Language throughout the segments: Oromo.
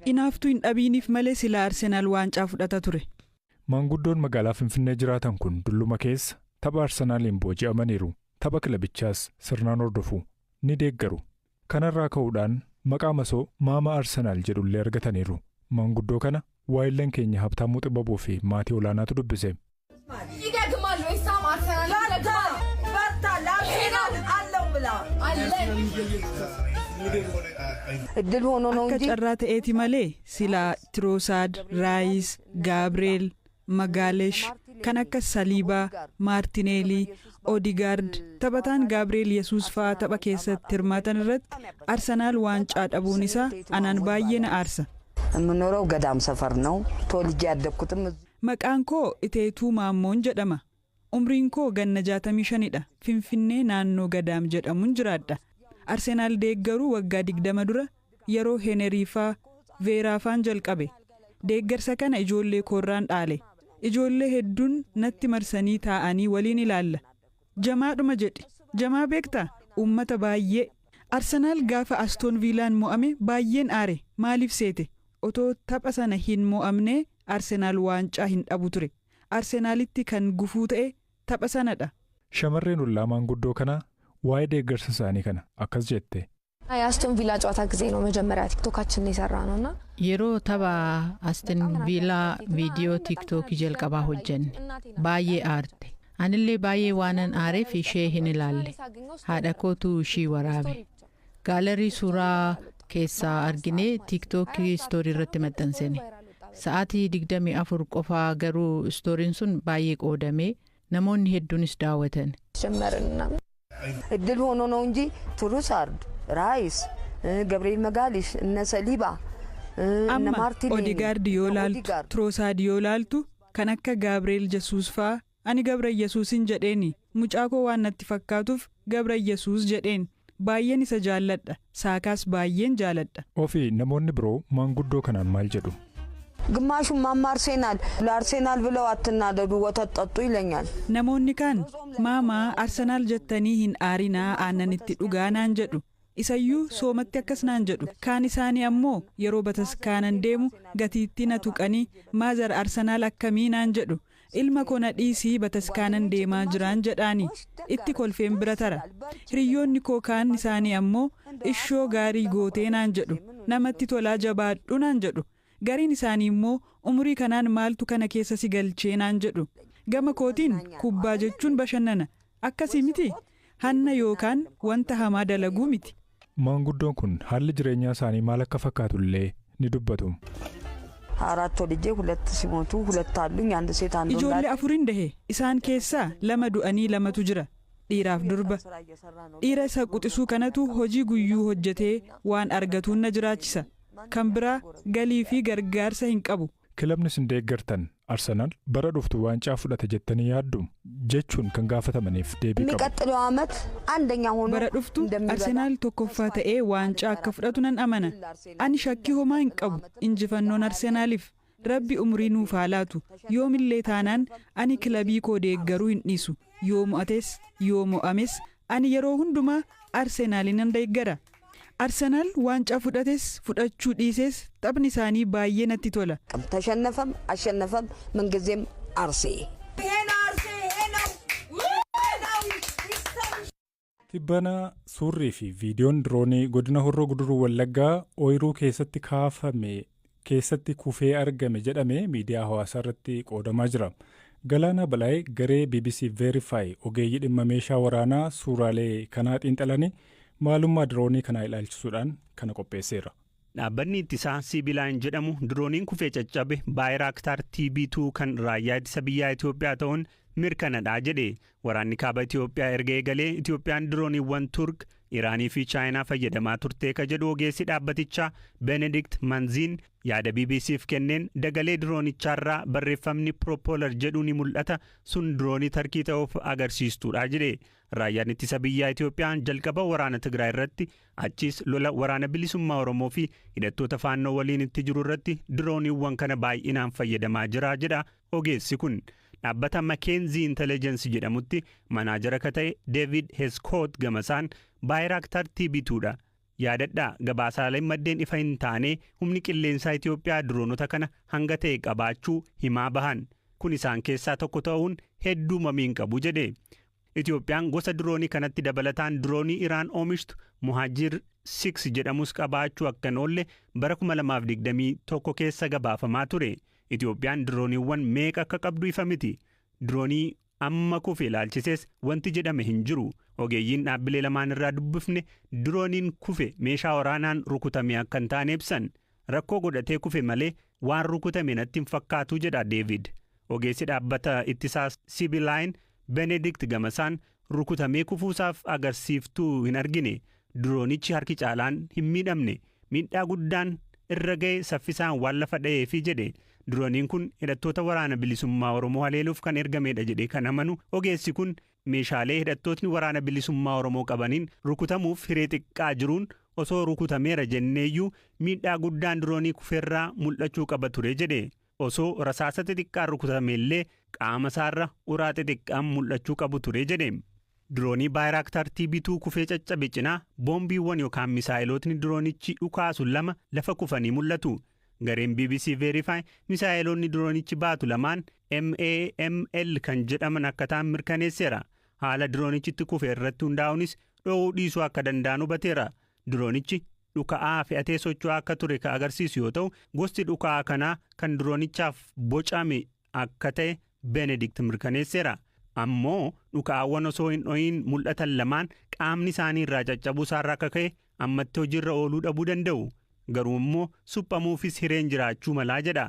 Inaaftuu hin dhabiiniif malee silaa Arsenaal waancaa fudhata ture. Maanguddoon magaalaa Finfinnee jiraatan kun dulluma keessa tapha Arsenaaliin booji'amaniiru. Tapha kilabichaas sirnaan hordofu, ni deeggaru. Kanarraa ka'uudhaan maqaa masoo Maama Arsenaal jedhullee argataniiru. Maanguddoo kana waayillan keenya Habtaamuu Xibabuu fi maatii olaanaatu dubbise. ይደግማል ዌስትሃም አርሰናል ይደግማል። በርታ ለአርሴናል አለው ብላ አለን። እድል ሆኖ ነው Akka እንጂ carraa ta'eeti malee silaa Tiroosaad, Raayis, Gaabri'eel, Magaalesh, kan akka Saliibaa, Maartineelii, Odigaard, taphataan Gaabri'eel Yesuus fa'aa tapha keessatti hirmaatan irratti Arsenaal waancaa dhabuun isaa anaan baay'ee na aarsa. የምኖረው ገዳም ሰፈር ነው። ተወልጄ ያደግኩትም እዚሁ። Maqaan koo Iteetuu Maammoon jedhama. Umriin koo ganna 65dha. Finfinnee naannoo Gadaam jedhamuun jiraadha. Arsenaal deeggaruu waggaa 20 dura yeroo Heneriifaa Veeraafaan jalqabe. Deeggarsa kana ijoollee koorraan dhaale. Ijoollee hedduun natti marsanii taa'anii waliin ilaalla. Jamaadhuma jedhi. Jamaa beektaa? Uummata baay'ee. Arsenaal gaafa Astoon Viilaan mo'ame baay'een aare. Maaliif seete? Otoo tapha sana hin mo'amnee Arsenaal waancaa hin dhabu ture. Arsenaalitti kan gufuu ta'e tapha sanadha. Shamarreen ollaa maanguddoo kanaa waa'ee deeggarsa isaanii kana akkas jette. የአስቶን ቪላ ጨዋታ ጊዜ ነው መጀመሪያ ቲክቶካችንን የሰራ ነው እና Yeroo tapha Aston Villaa viidiyoo Tiiktookii jalqabaa hojjenne baay'ee aarte. Anillee baay'ee waanan aareef ishee hin ilaalle. Haadha kootu ishii waraabe. Gaalarii suuraa keessaa arginee Tiiktookii istoorii irratti maxxansine. Sa'aatii 24 qofaa garuu istooriin sun baay'ee qoodamee namoonni hedduunis daawwatan. ጀመርን ምናምን እድል ሆኖ ነው እንጂ ትሩሳርድ፣ ራይስ፣ ገብርኤል መጋሊሽ፣ እነ ሰሊባ፣ እነ Amma ማርቲኔሊ፣ Odigaard yoo እነ laaltu, ኦዲጋርድ Tiroosaad yoo laaltu, kan akka Gaabri'eel Yesuus fa'aa ani Gabra Yesuusin jedheeni mucaa koo waan natti fakkaatuuf Gabra Yesuus jedheen baay'een isa jaalladha. Saakaas baay'een jaaladha. Ofii namoonni biroo maanguddoo kanaan maal jedhu? ግማሹ ማማ አርሴናል ለአርሴናል ብለው አትናደዱ ወተት ጠጡ ይለኛል። Namoonni kaan maamaa Arsenaal jettanii hin aarinaa aannan itti dhugaa naan jedhu. Isayyuu soomatti akkas naan jedhu. Kaan isaanii ammoo yeroo bataskaanan deemu gatiittii na tuqanii mother Arsenaal akkamii naan jedhu. Ilma koo na dhiisii bataskaanan deemaa jiraan jedhaani. Itti kolfeen bira tara. Hiriyoonni koo kaan isaanii ammoo ishoo gaarii gootee naan jedhu. Namatti tolaa jabaadhu naan jedhu. Gariin isaanii immoo umurii kanaan maaltu kana keessa si galchee naan jedhu. Gama kootiin kubbaa jechuun bashannana. Akkasii miti. Hanna yookaan wanta hamaa dalaguu miti. Maanguddoon kun haalli jireenyaa isaanii maal akka fakkaatu illee ni dubbatu. አራት ወልጄ ሁለት ሲሞቱ ሁለት አሉኝ አንድ ሴት አንድ ወንድ Ijoollee afurin dahe isaan keessaa lama du'anii lamatu jira. Dhiiraaf durba. Dhiira isa quxisuu kanatu hojii guyyuu hojjetee waan argatuun na jiraachisa. Kan biraa galii fi gargaarsa hin qabu. Kilabni isin deeggartan Arsenaal bara dhuftu waancaa fudhata jettanii yaaddu jechuun kan gaafatamaniif deebii qabu. የሚቀጥለው ዓመት አንደኛ ሆኖ Bara dhuftu እንደሚበላ Arsenaal tokkoffaa ta'ee waancaa akka fudhatu nan amana. Ani shakkii homaa hin qabu. Injifannoon Arsenaaliif. Rabbi umurii nuuf haa laatu. Yoomillee taanaan ani kilabii koo deeggaruu hin dhiisu. Yoo mo'ates yoo mo'ames ani yeroo hundumaa Arsenaalin nan deeggara. Arsenaal waancaa fudhates fudhachuu dhiises taphni isaanii baay'ee natti tola. ተሸነፈም አሸነፈም ምንጊዜም አርሴ Tibbana suurrii fi viidiyoon diroonii godina Horroo Guduruu Wallaggaa ooyiruu keessatti kaafame keessatti kufee argame jedhame miidiyaa hawaasaa irratti qoodamaa jira. Galaanaa Balaayee garee BBC Verify ogeeyyii dhimma meeshaa waraanaa suuraalee kanaa xiinxalanii maalummaa diroonii kanaa ilaalchisuudhaan kana qopheesseera. Dhaabbanni ittisaa Siibilaan jedhamu dirooniin kufee caccabe Baayiraaktaar TB2 kan raayyaa ittisa biyyaa Itoophiyaa ta'uun mirkanadha jedhe. Waraanni kaaba Itoophiyaa erga eegalee Itoophiyaan dirooniiwwan Turk, Iraanii fi Chaayinaa fayyadamaa turte ka jedhu ogeessi dhaabbatichaa Benedict Manziin yaada BBCf kenneen dagalee diroonichaarraa barreeffamni propeller jedhu ni mul'ata, sun diroonii Tarkii ta'uuf agarsiistuudha jedhe. Raayyaan ittisa biyyaa Itoophiyaan jalqaba waraana Tigraay irratti, achis lola waraana bilisummaa Oromoo fi hidhattoota faannoo waliin itti jiru irratti dirooniiwwan kana baay'inaan fayyadamaa jira jedha ogeessi kun. Dhaabbata Mackenzie Intelligence jedhamutti manaajara ka ta'e David Heskoot gamasaan Baayiraaktar TB2dha. Yaadadhaa, gabaasaaleen maddeen ifa hin taane humni qilleensaa Itoophiyaa diroonota kana hanga ta'e qabaachuu himaa bahan. Kun isaan keessaa tokko ta'uun hedduu mamii hin qabu jedhe. Itoophiyaan gosa diroonii kanatti dabalataan diroonii Iraan oomishtu Muhaajir 6 jedhamus qabaachuu akka hin oolle bara 2021 keessa gabaafamaa ture. Itoophiyaan dirooniiwwan meeqa akka qabdu ifa miti. Diroonii amma kufe ilaalchisees wanti jedhame hin jiru. Ogeeyyiin dhaabbilee lamaan irraa dubbifne dirooniin kufe meeshaa waraanaan rukutame akka hin taane ibsan. Rakkoo godhatee kufe malee waan rukutame natti hin fakkaatu jedha Deevid. Ogeessi dhaabbata ittisaa Sibilaayin Benedict Gamasaan rukutamee kufuusaaf agarsiiftuu hin argine. Diroonichi harki caalaan hin miidhamne. Miidhaa guddaan irra ga'e saffisaan waan lafa dha'eefi jedhe. Dirooniin kun hidhattoota Waraana Bilisummaa Oromoo haleeluuf kan ergamedha jedhee kan amanu ogeessi kun, meeshaalee hidhattootni Waraana Bilisummaa Oromoo qabaniin rukutamuuf hiree xiqqaa jiruun osoo rukutameera jenneeyyuu miidhaa guddaan diroonii kufeerraa mul'achuu qaba ture jedhe. Osoo rasaasa xixiqqaan rukutame illee qaama isaarra uraa xixiqqaan mul'achuu qabu ture jedhe. Diroonii Baayiraaktaar TB2 kufee caccabe cinaa boombiiwwan yookaan misaayilootni diroonichi dhukaasu lama lafa kufanii mul'atu. Gareen BBC Verify misaayiloonni diroonichi baatu lamaan MAML kan jedhaman akka ta'an mirkaneesseera. Haala diroonichitti kufe irratti hundaa'uunis dho'uu dhiisuu akka danda'an hubateera. Diroonichi dhuka'aa fe'atee socho'aa akka ture kan agarsiisu yoo ta'u, gosti dhuka'aa kanaa kan diroonichaaf bocame akka ta'e Benedict mirkaneesseera. Ammoo dhuka'aawwan osoo hin dho'iin mul'atan lamaan qaamni isaanii irraa caccabuu isaarraa akka ka'e ammatti hojiirra ooluu dhabuu danda'u. Garuu immoo suphamuufis hireen jiraachuu malaa jedha.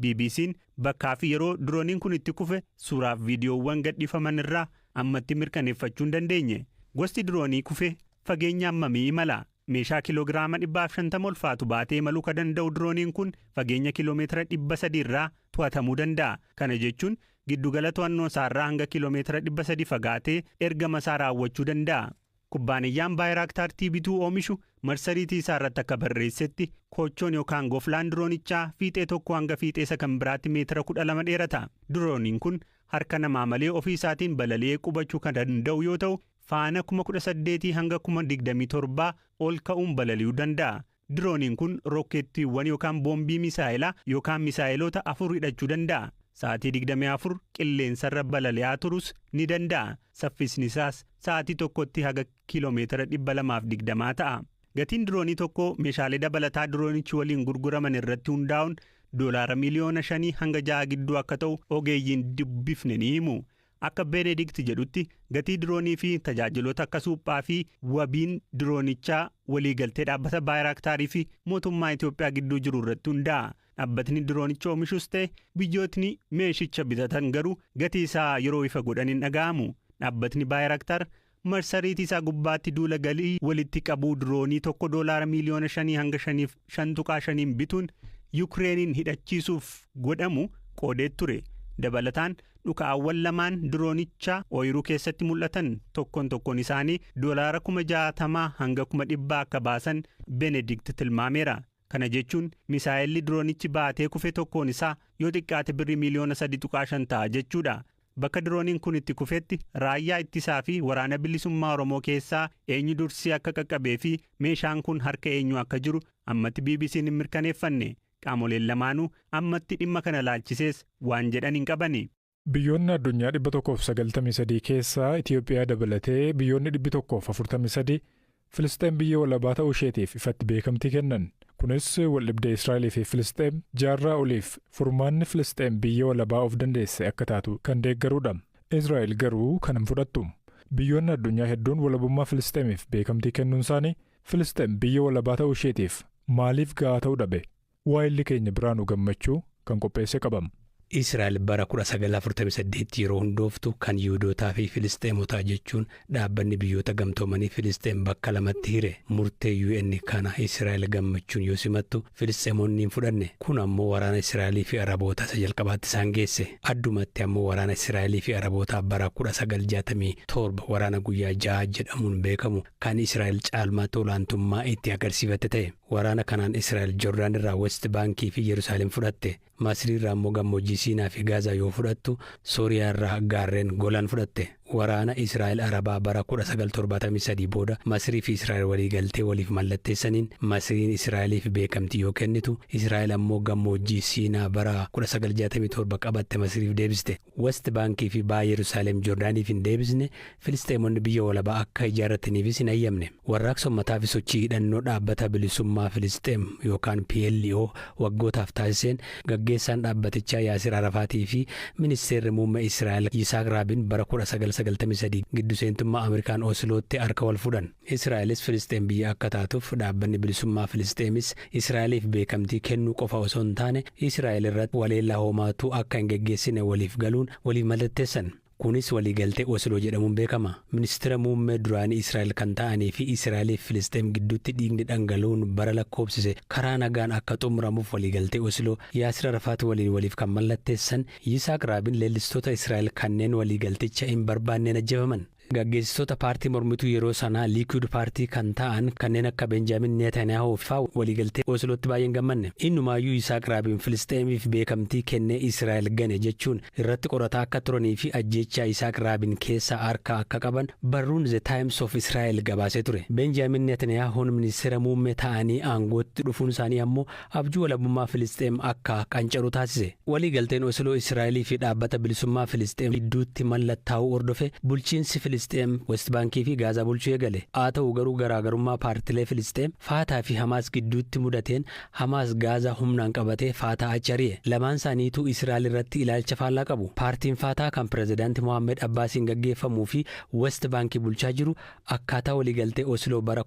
BBC'n bakkaa fi yeroo dirooniin kun itti kufe suuraaf viidiyoowwan gadhiifaman irraa ammatti mirkaneeffachuu hin dandeenye. Gosti diroonii kufe fageenya hammamii imala? Meeshaa kiiloogiraama 150 ulfaatu baatee imaluu kan danda'u dirooniin kun fageenya kiiloomeetira 300 irraa to'atamuu danda'a. Kana jechuun giddugala to'annoo isaarraa hanga kiiloomeetira 300 fagaatee ergama isaa raawwachuu danda'a. Kubbaaniyyaan Baayiraaktaar TB2 oomishu marsariitii isaa irratti akka barreessetti, koochoon yookaan goflaan diroonichaa fiixee tokko hanga fiixee isa kan biraatti meetira 12 dheerata. Dirooniin kun harka namaa malee ofii isaatiin balali'ee qubachuu kan danda'u yoo ta'u, faana 18,000 hanga 27,000 ol ka'uun balali'uu danda'a. Dirooniin kun rokkeettiiwwan yookaan boombii misaayilaa yookaan misaayiloota afur hidhachuu danda'a. Sa'aatii 24 qilleensarra balali'aa turus ni danda'a. Saffisni isaas sa'aatii tokkotti haga kiiloomeetira 220 ta'a. Gatiin diroonii tokko meeshaalee dabalataa diroonichi waliin gurguraman irratti hundaa'uun doolaara miliyoona 5 hanga 6 gidduu akka ta'u ogeeyyiin dubbifne ni himu. Akka Benedict jedhutti, gatii diroonii fi tajaajiloota akka suphaa fi wabiin diroonichaa waliigaltee dhaabbata Baayiraaktaarii fi mootummaa Itoophiyaa gidduu jiru irratti hundaa'a. Dhaabbatni diroonicha oomishus ta'e biyyootni meeshicha bitatan garuu gatii isaa yeroo ifa godhan hin dhaga'amu. Dhaabbatni Baayiraaktaar marsariitii isaa gubbaatti duula galii walitti qabuu diroonii tokko doolaara miliyoona 5 hanga 5.5n bituun Yukireeniin hidhachiisuuf godhamu qoodee ture. Dabalataan dhuka'aawwan lamaan diroonichaa ooyiruu keessatti mul'atan tokkoon tokkoon isaanii doolaara 60,000 hanga 100,000 akka baasan Benedict tilmaameera. Kana jechuun misaayilli diroonichi baatee kufe tokkoon isaa yoo xiqqaate birrii miliyoona 3.5 ta'a jechuudha. Bakka dirooniin kun itti kufetti raayyaa ittisaa fi Waraana Bilisummaa Oromoo keessaa eenyu dursii akka qaqqabee fi meeshaan kun harka eenyu akka jiru ammatti BBC'n hin mirkaneeffanne. Qaamoleen lamaanuu ammatti dhimma kana laalchisees waan jedhan hin qabani. Biyyoonni addunyaa 193 keessaa Itoophiyaa dabalatee biyyoonni 143 Filisxeem biyya walabaa ta'uu isheetiif ifatti beekamtii kennan. Kunis waldhibdee Israa'elii fi Filisxeem jaarraa oliif furmaanni Filisxeem biyya walabaa of dandeesse akka taatu kan deeggarudha. Israa'el garuu kan hin fudhattu. Biyyoonni addunyaa hedduun walabummaa Filisxeemiif beekamtii kennuun isaanii Filisxeem biyya walabaa ta'uu isheetiif maaliif gahaa ta'uu dhabe? Waayilli keenya Biraanuu Gammachuu kan qopheesse qabama. Israa'el bara 1948 yeroo hundooftu kan Yihuudootaa fi Filisxeemotaa jechuun Dhaabbanni Biyyoota Gamtoomanii Filisxeem bakka lamatti hire. Murtee UN kana Israa'el gammachuun yoo simattu, Filisxeemonni hin fudhanne. Kun ammoo waraana Israa'elii fi Arabootaa isa jalqabaatti isaan geesse. Addumatti ammoo waraana Israa'elii fi Arabootaa bara 1967 waraana guyyaa 6 jedhamuun beekamu kan Israa'el caalmaatti olaantummaa itti agarsiifatte ta'e. Waraana kanaan Israa'el Joordaan irraa West Baankii fi Yerusaalem fudhatte. Masrii irraa immoo gammoojjii Siinaa fi Gaazaa yoo fudhattu, Sooriyaa irraa gaarreen Golaan fudhatte. Waraana Israa'el Arabaa bara 1973 booda Masrii fi Israa'el waliigaltee waliif mallatteessaniin Masriin Israa'eliif beekamtii yoo kennitu, Israa'el ammoo gammoojjii Siinaa bara 1967 qabatte Masriif deebiste. West Baankii fi Baha Yerusaalem Joordaaniif hin deebisne, Filisxeemonni biyya walabaa akka ijaarrataniifis hin ayyamne. Warraaqsa uummataa fi sochii hidhannoo dhaabbata bilisummaa Filisxeem yookaan PLO waggootaaf taasiseen gaggeessaan dhaabbatichaa Yaasir Arafaatii fi ministeerri muummee Israa'el Yisaaq Raabin bara 1993 giddu seentummaa Ameerikaan Oslootti harka wal fuudhan. Israa'elis Filisxeem biyya akka taatuuf, dhaabbanni bilisummaa Filisxeemis Israa'eliif beekamtii kennuu qofa osoo hin taane Israa'el irratti waleellaa homaatu akka hin geggeessine waliif galuun waliif mallatteessan. Kunis waliigaltee Osloo jedhamuun beekama. Ministeera muummee duraanii Israa'el kan ta'anii fi Israa'eliif Filisxeem gidduutti dhiigni dhangala'uun bara lakkoofsise karaa nagaan akka xumuramuuf waliigaltee Osloo Yaasir Arafaat waliin waliif kan mallatteessan Yisaaq Raabin leellistoota Israa'el kanneen waliigalticha hin barbaanneen ajjeefaman. Gaggeessitoota paartii mormituu yeroo sanaa Liikuud paartii kan ta'an kanneen akka Benjaamin Netanyaahuu fa'aa waliigaltee Oslootti baay'een gammanne. Innumaayyuu Yisaaq Raabiin Filisxeemiif beekamtii kennee Israa'el gane jechuun irratti qorataa akka turanii fi ajjeechaa Yisaaq Raabiin keessaa harka akka qaban barruun The Times of Israel gabaasee ture. Benjaamin Netanyaahuun ministeera muummee ta'anii aangootti dhufuun isaanii ammoo abjuu walabummaa Filisxeem akka qancaru taasise. Waliigalteen Osloo Israa'elii fi dhaabbata bilisummaa Filisxeem gidduutti mallattaa'uu hordofe bulchiinsi Filisxeem West Baankii fi Gaazaa bulchuu eegale. Haa ta'u garuu, garaagarummaa paartilee Filisxeem Faataa fi Hamaas gidduutti mudateen Hamaas Gaazaa humnaan qabatee Faataa achi ari'e. Lamaan isaaniituu Israa'el irratti ilaalcha faallaa qabu. Paartiin Faataa kan pirezidaantii Mohaammed Abbaasiin gaggeeffamuu fi West Baankii bulchaa jiru akkaataa waliigaltee Osloo bara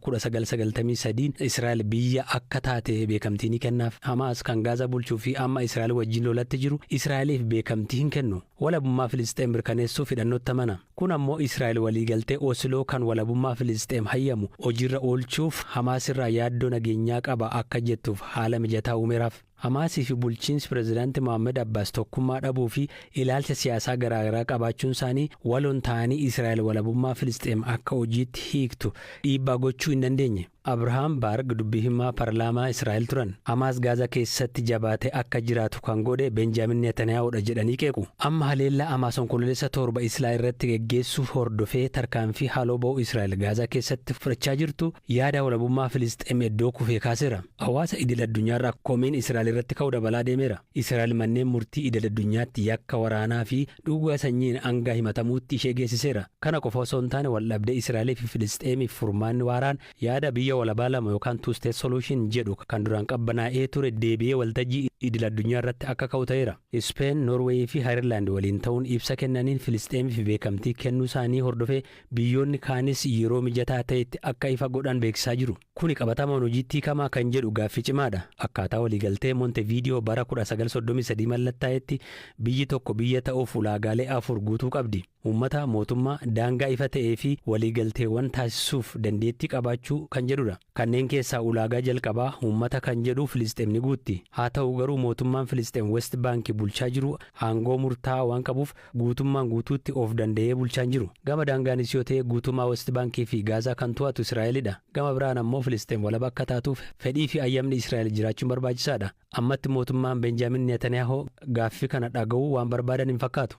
1993 Israa'el biyya akka taate beekamtii ni kennaaf. Hamaas kan Gaazaa bulchuu fi amma Israa'el wajjin lolatti jiru Israa'eliif beekamtii hin kennu. Walabummaa Filisxeem mirkaneessuuf hidhannootti amana. Kun ammoo Israa'el waliigaltee Osloo kan walabummaa Filisxeem hayyamu hojiirra oolchuuf Hamaas irraa yaaddoo nageenyaa qaba akka jettuuf haala mijataa uumeeraaf. Hamaasii fi bulchiinsi pirezidaantii Mohaammed Abbaas tokkummaa dhabuu fi ilaalcha siyaasaa garaagaraa qabaachuun isaanii waloon ta'anii Israa'el walabummaa Filisxeem akka hojiitti hiiktu dhiibbaa gochuu hin dandeenye. Abrahaam Baarg dubbii himaa paarlaamaa Israa'el turan. Hamaas Gaazaa keessatti jabaatee akka jiraatu kan godhe Benjaamin Netanyaa'uudha jedhanii qeequ. Amma haleellaa Hamaas Onkololeessa 7 Israa'el irratti geggeessuuf hordofee tarkaanfii haaloo ba'uu Israa'el Gaazaa keessatti fudhachaa jirtu yaada walabummaa Filisxeem iddoo kufee kaaseera. Hawaasa idil addunyaarraa komiin Israa'el irratti ka'uu dabalaa deemeera. Israa'el manneen murtii idil addunyaatti yakka waraanaa fi dhugaa sanyiin hanga himatamuutti ishee geessiseera. Kana qofa osoo hin taane, waldhabdee Israa'elii fi Filisxeemiif furmaanni waaraan yaada biyya walabaa lama yookaan two state solution jedhu kan duraan qabbanaa'ee ture deebi'ee waltajjii idil addunyaa irratti akka ka'u ta'eera. Ispeen, Noorweeyii fi Ayirlaand waliin ta'uun ibsa kennaniin Filisxeemiif beekamtii kennuu isaanii hordofee biyyoonni kaanis yeroo mijataa ta'etti akka ifa godhan beeksisaa jiru. Kuni qabatamaan hojiitti hiikamaa kan jedhu gaaffii cimaadha. Akkaataa waliigaltee Monteviidiyoo bara 1933 mallattaa'etti biyyi tokko biyya ta'uuf ulaagaalee afur guutuu qabdi. Uummata, mootummaa, daangaa ifa ta'ee fi waliigalteewwan taasisuuf dandeettii qabaachuu kan jedhudha. Kanneen keessaa ulaagaa jalqabaa uummata kan jedhu Filisxeem ni guutti. Haa ta'u garuu, mootummaan Filisxeem West Baankii bulchaa jiru aangoo murtaa'aa waan qabuuf guutummaan guutuutti of danda'ee bulchaa hin jiru. Gama daangaanis yoo ta'e, guutummaa West Baankii fi Gaazaa kan to'atu Israa'elidha. Gama biraan ammoo Filisxeem walaba akka taatuuf fedhii fi ayyamni Israa'el jiraachuun barbaachisaadha. Ammatti mootummaan Benjaamin Netanyaahoo gaaffii kana dhaga'uu waan barbaadan hin fakkaatu.